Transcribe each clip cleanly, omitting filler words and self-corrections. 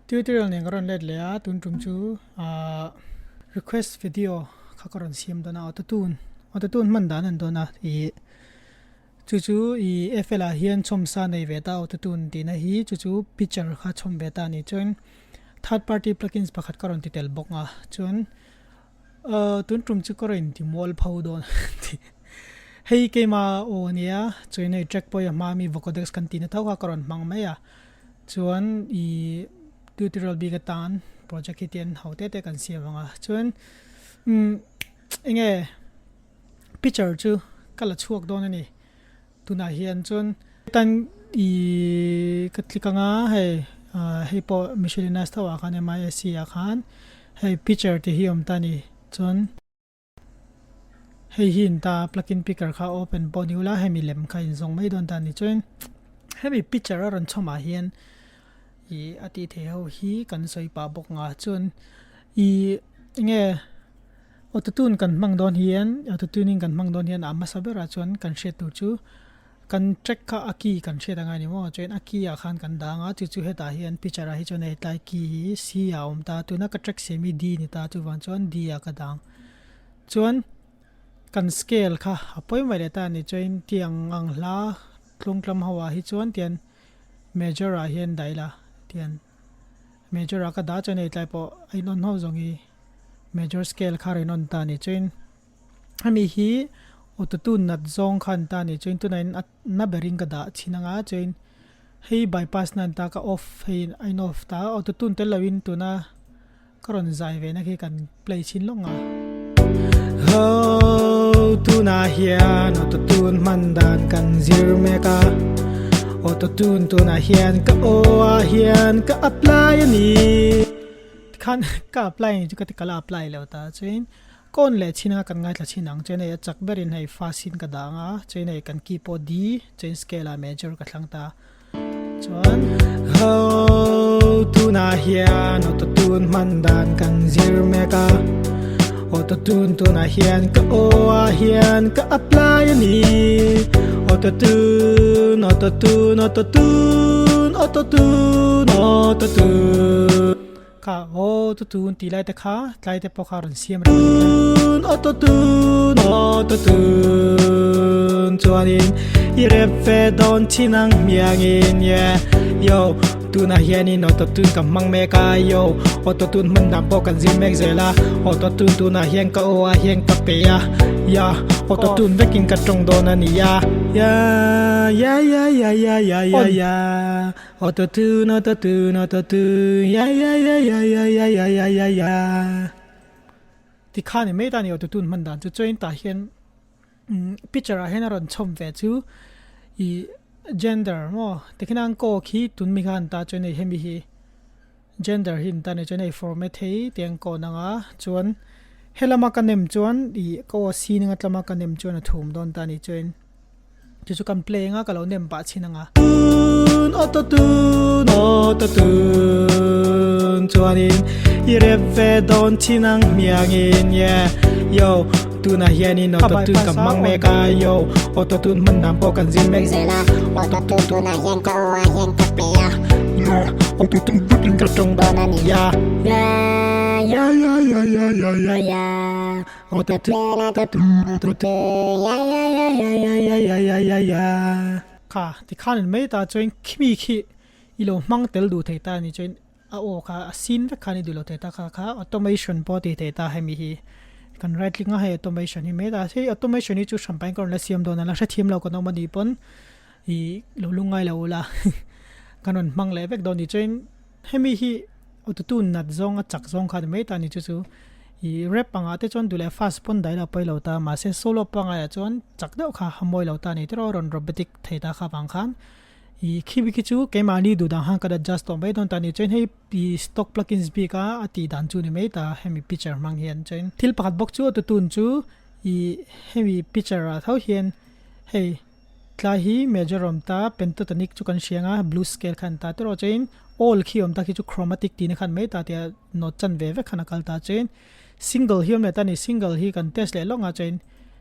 Tutorial nen ka rawn let leh a, tun tum chu ahh request video kha ka rawn siam dawn a, auto tune auto tune hman dan an dawn a ih chu chu ih FL ah hian chhawm sa nei ve ta auto tune tihna hi chu chu picture kha chhawm ve ta a ni chuan third party plugins pakhat ka rawn ti tel bawk a chuan Ahh tun tum chu ka rawn inti mual pho dawn hei keima aw ania chuan hei track pawh hi a hma ami vocodex kan tihna tho kha ka rawn hmang mai a chuan ih tutorial bik atan project hi tian ho te te kan siam ang a chuan umm enge picture chu ka la chhuak dawn a ni tunah hian chuan tan ih ka click anga hei ah hei pawh miscellaneous tho ah khan M I S C ah khan hei picture tih hi a awm ta a ni chuan hei hi in ta plugin picker kha open pawh ni ula hemi lem kha in zawng mai dawn ta a ni chuan hemi picture a rawn chhawm ah hian ih a tih theih ho hi kan sawi pah bawk ang a chuan ih enge Auto tune kan hmang dawn hian auto tuning kan hmang dawn hian a hmasa berah chuan kan hriat tur chu kan track kha a key kan hriat angai ni maw chuan a key ah khan kan dang a chu chu hetah hian picture ah hi chuan hei tlai key hi C ah a awm ta tuna ka track siam hi D ni ta chuvang chuan D ah ka dang chuan kan scale kha a pawimawh leh ta a ni chuan tiang ang hla tlungtlam ho ah hi chuan tian major ah hian daih la tian major ah ka dah chuan hei tlai pawh a in on ho zawng hi. Major scale kha rawn on ta ni chuan hemi hi auto tune nat zawng kha an ta ni chuan tunah in a na berin ka dah chhin anga chuan hei bypass na an ta ka off hei a in off ta auto tune tel lo in tuna ka rawn zai ve na khi kan play chhin lawk ang a. Ho tunah hian auto tune hman dan kan zir mek a auto tune tunah hian ka aw ah hian ka apply a ni. Tikhan ka apply ang chu ka ti ka la apply lo ta chuan kawn leh chin anga kan ngaithla chin ang chuan hei a chak berin hei fast in ka dah ang a chuan hei kan key pawh D chuan scale ah major ka thlang ta chuan ho tunah hian auto tune hman dan kan zir mek a auto tune tunah hian ka aw ah hian ka apply a ni auto tune auto tune auto tune auto tune auto tune Kha auto tune tih lai te kha tlai te pawh kha rawn siam reng a ni ta. Auto tune auto tune chuanin i rep ve dawn thin ang hmiangin yeah yo tunah hianin auto tune ka hmang mek a yo auto tune hman dan pawh kan zir mek zel a auto tune tunah hian ka aw ah hian ka pe a ya auto tune vekin ka tawng dawn a ni a ya ya ya ya ya ya ya ya. Auto tune auto tune auto tune ya ya ya ya ya ya ya ya ya ya Ti kha ni mai ta ni auto tune hman dan chu chuan tah hian picture ah hian a rawn chhawm ve chu ih gender maw tikhian ang kaw khi tun mi khan ta chuan hei hemi hi gender hi an ta ni chuan hei format hei te an kawn anga chuan helama ka nem chuan ih ka aw sin anga tlama ka nem chuan a thum dawn ta ni chuan. Chu chu kan play anga ka lo nem pah chhin anga. Tun auto tun auto tun chuanin i rep ve dawn thin ang hmiangin yeah yo tunah hianin auto tun ka hmang mek a yo auto tun hman dan pawh kan zir mek zel a auto tun tunah hian ka aw ah hian ka pe a yo auto tun vekin ka tawng dawn a ni a yeah yeah yeah yeah yeah yeah yeah yeah. Kha tikhan in mai ta chuan khimi khi i lo hmang tel duh thei ta a ni chuan a aw kha a sin vek khan i duh lo thei ta kha kha automation pawh a ti thei ta hemi hi kan right click a hei automation hi mai ta hei automation hi chu hran pahin ka rawn la siam dawn a la hrethiam lo kan awm a nih pawn ih lo lungngai lo ula kan rawn hmang leh vek dawn a ni chuan hemi hi auto tune nat zawng a chak zawng kha a ni mai ta a ni chu chu ih rap angah te chuan duh leh fast pawn daih lo pawi lo ta mahse solo pangai ah chuan chak deuh kha a mawi lo ta a ni tiraw rawn robotic thei ta kha vang khan ih khi khi chu keimahni duh dan khan kan adjust tawh mai dawn ta a ni chuan hei ih stock plugins bik a a tih dan chu a ni mai ta hemi picture hmang hian chuan thil pakhat bawk chu auto tune chu ih hemi picture ah tho hian hei. Tlai hi major awm ta pentatonic chu kan hria anga blues scale khan ta tiraw chuan all khi awm ta khi chu chromatic tihna khan mai ta tia note chan ve vek khan a kal ta chuan single hi awm leh ta a ni single hi kan test leh lawk ang a chuan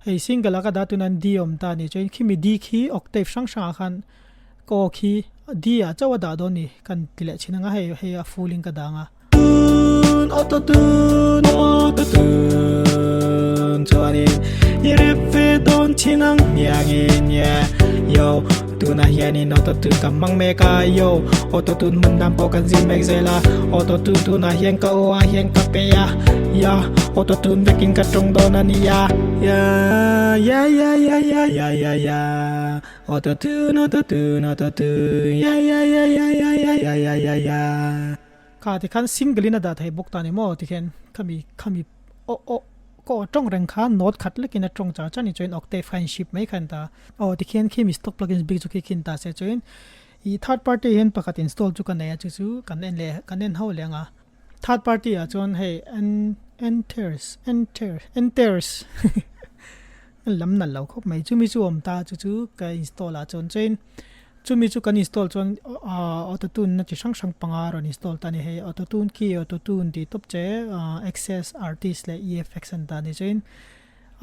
hei single a ka dah tuna D awm ta a ni chuan khimi D khi octave hrang hrang ah khan ka aw khi D ah chauh a dah dawn ni kan ti leh thin ang a hei hei a full in ka dang a. Tune auto tune auto tune chuanin i rep ve dawn thin ang hmiangin yeah yo tunah hianin auto tune ka hmang mek a yo auto tune hman dan pawh kan zir mek zel a auto tune tunah hian ka aw ah hian ka pe a yeah auto tune vekin ka tawng dawn a nia yeah yeah yeah yeah yeah yeah yeah yeah auto tune auto tune auto tune yeah yeah yeah yeah yeah yeah yeah yeah yeah yeah. Kha tikhan single in a dah thei bawk ta ni maw tikhian khami khami aw aw ka aw tawng reng kha note khat lekin a tawng char char ni chuan octave kha in ship mai khan ta aw tikhian khimi stock plugins bik chu khi khin ta se chuan ih third party hian pakhat install chu ka nei a chu chu kan en leh kan en ho leh ang a third party ah chuan hei en enters enter enters lam nalh lo khawp mai chumi chu awm ta chu chu ka install ah chuan chuan Chumi chu kan install chuan ahh auto tune na chi hrang hrang panga rawn install ta a ni. Hei auto tune key auto tune tih tawp che ahh access artist leh efx an ta ni chuan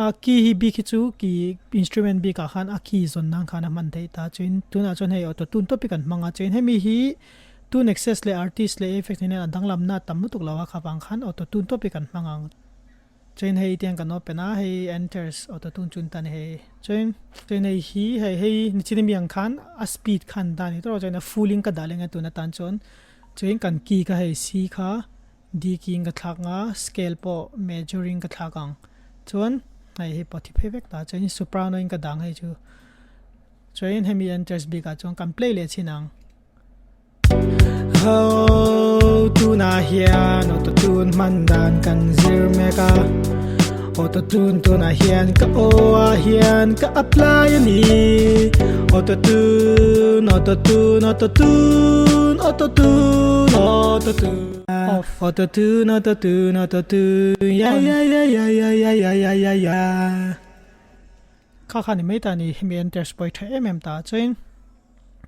ah key hi bik hi chu key instrument bik ah khan a key zawn nan khan a hman theih ta chuan tunah chuan hei auto tune tawp hi kan hmang a chuan hemi hi tune access leh artist leh efx nen hian a danglam na a tam lutuk lo a kha vang khan auto tune tawp hi kan hmang ang. Chuan hei tiang kan open a, hei enters auto tune chu ta ni hei. Chuan chuan hei hi hei hei nichin ami ang khan a speed khan dah ni tawh chuan a full in ka dah leng a tun atan chuan chuan kan key kha hei C kha D key in ka thlak ang a scale pawh major in ka thlak ang chuan hei hei pawh thi phei vek ta chuan soprano in ka dah ang hei chu chuan hemi enters bik ah chuan kan play leh chhin ang. Ho tunah hian auto tune hman dan kan zir mek a auto tune tunah hian ka aw ah hian ka apply a ni auto tune auto tune auto tune auto tune auto tune Off. Auto tune auto tune auto tune ya ya ya ya ya ya ya ya ya ya Kha kha ni mai ta ni hemi enters pawi tha em em ta chuan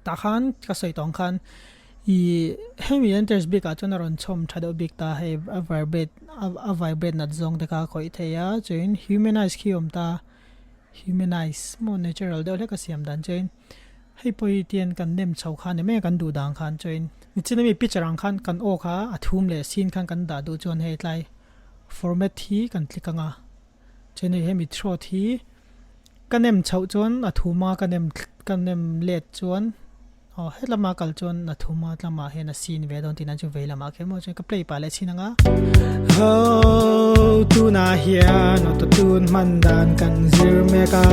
tah khan ka sawi tawng khan ih hemi enters bik ah chuan a rawn chhawm tha deuh bik ta hei a vibrate a vibrate nat zawng te kha a khawih thei a chuan humanize khi a awm ta humanize maw natural deuh hlek a siam dan chuan hei pawh hi tian kan nem chho khan ni mai a kan duh dan khan chuan nichin ami picture ang khan kan aw kha a thum leh sin khan kan dah duh chuan hei tlai format hi kan click ang a. Chuan hei hemi throat hi ka nem chhoh chuan a thuma ka nem ka nem let chuan aw hetlama kal chuan a thuma tlamah hian a sin ve dawn tihna chu vei lamah kher maw chuan ka play pah leh chhin ang a. Ho tunah hian auto tune hman dan kan zir mek a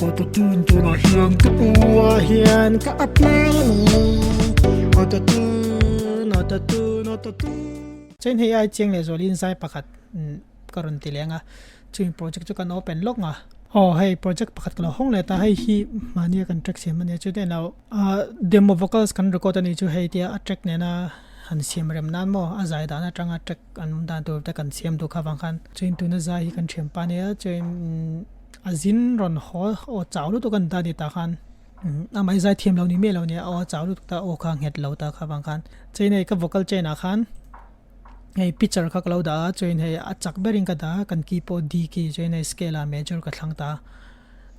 auto tune tunah hian ka u ah hian ka apply a ni auto tune auto tune auto tune. Chuan hei ai chiang leh zualin zai pakhat. Ka rawn ti leng a, chumi project chu kan open lawk nga. Aw hei project pakhat ka lo hawng leh ta, hei hi mahnia kan track siam a nia chu nen lo ah demo vocals kan record a nih chu hei tia a track nena han siam rem nan maw a zai dan atanga track an awm dan tur te kan siam duh kha vang khan chuan tuna zai hi kan thiam pa nia chuan a zin rawn haw aw chau lutuk an ta ni tah khan amah hi zai thiam lo ni miah lo nia aw a chau lutuk ta aw kha nghet lo ta kha vang khan chuan hei ka vocal chain ah khan. Hei picture kha ka lo dah a chuan hei a chak berin ka dah a kan key pawh D key chuan hei scale ah major ka thlang ta a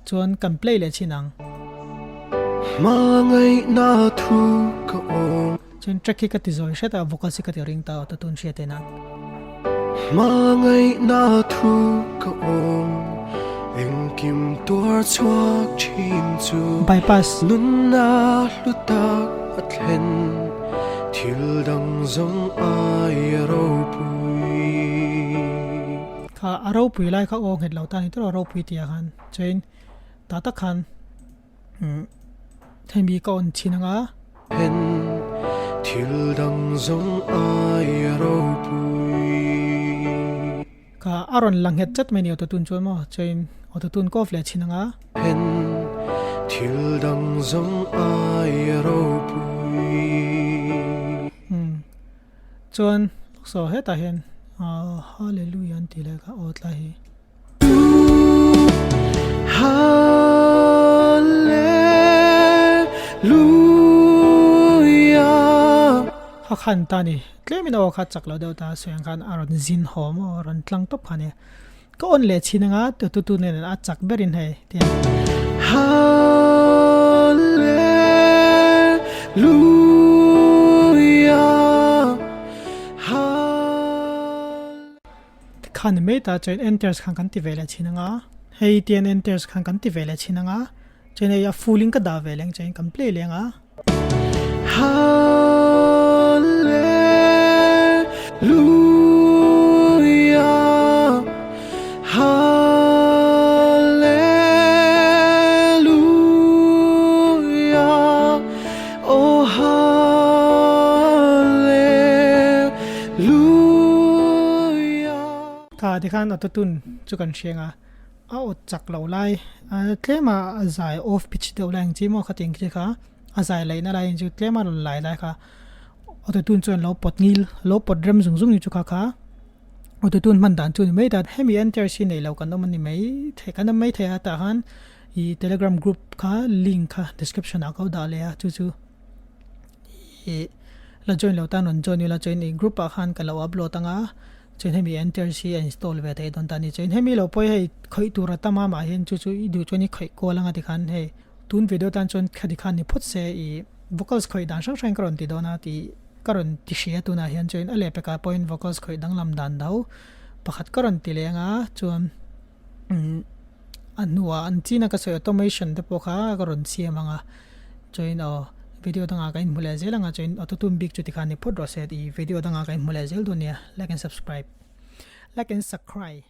chuan kan play leh chhin ang. Hmangaihna thu ka awm. Chuan track hi ka ti zawi hret a vocals hi ka ti ring ta a auto tune hriat en a. Hmangaihna thu ka awm engkim tuar chhuak thin chu. Bypass. Nunna hlu tak a thlen. Thil dang zawng ai a ropui. Kha a ropui lai kha aw nghet lo ta ni tawh a ropui tih ah khan chuan tah tak khan umm hemi ka on chhin ang a. Hen thil dang zawng ai a ropui. Kha a rawn la nghet chat mai ni auto tune chuan maw chuan auto tune ka off leh chhin ang a. Hen thil dang zawng ai a ropui. Umm chuan saw hetah hian ah hallelujah an tih leh kha aw tlai hi. Hallelujah. Kha khan ta ni tlemin aw kha chak lo deuh ta sawi ang khan a rawn zin haw maw a rawn tlang tawp kha nia ka on leh chhin anga tu tu tu nen a chak berin hei tiang. Hallelujah. khan ni mai ta chuan enters khan kan ti ve leh thin anga hei tian enters khan kan ti ve leh thin anga chuan hei a full in ka dah ve leng chuan kan play leng a. Hallelujah Hallelujah Oh Hallelujah. Tha tikhan auto tune chu kan hriang a, a awt chak lo lai tlem a a zai off pitch deuh lai ang chi maw khatiang khi kha a zai laihna lai ang chu tlem a rawn lai lai kha auto tune chuan lo pawt ngil lo pawt rem zung zung ni chu kha kha auto tune hman dan chu ni mai ta hemi enters hi neih loh kan awm a ni mai thei kan awm mai thei a tah khan Ih telegram group kha link kha description ah ka lo dah leh a chu chu ih la join lo tan rawn join ila chuan ih group ah khan ka lo upload anga chuan hemi enters hi a install ve theih dawn ta a ni chuan hemi lo pawh hi hei khawih tur a tam a mah hian chu chu i duh chuan i khawih kual anga tikhan hei tun video tan chuan khati khan ni phawt se ih vocals khawih dan hrang hrang in ka rawn ti dawn a tih ka rawn ti hria tunah hian chuan a lehpekah pawhin vocals khawih danglam dan do pakhat ka rawn ti leh anga chuan. Umm a hnuah an chin a ka sawi automation te pawh kha ka rawn siam ang a chuan aw video dangah ka inhmu leh zel ang a chuan auto tune bik chu tikhan ni phawt rawh se tih video dangah ka inhmu leh zel dawn nia like and subscribe like and subscribe.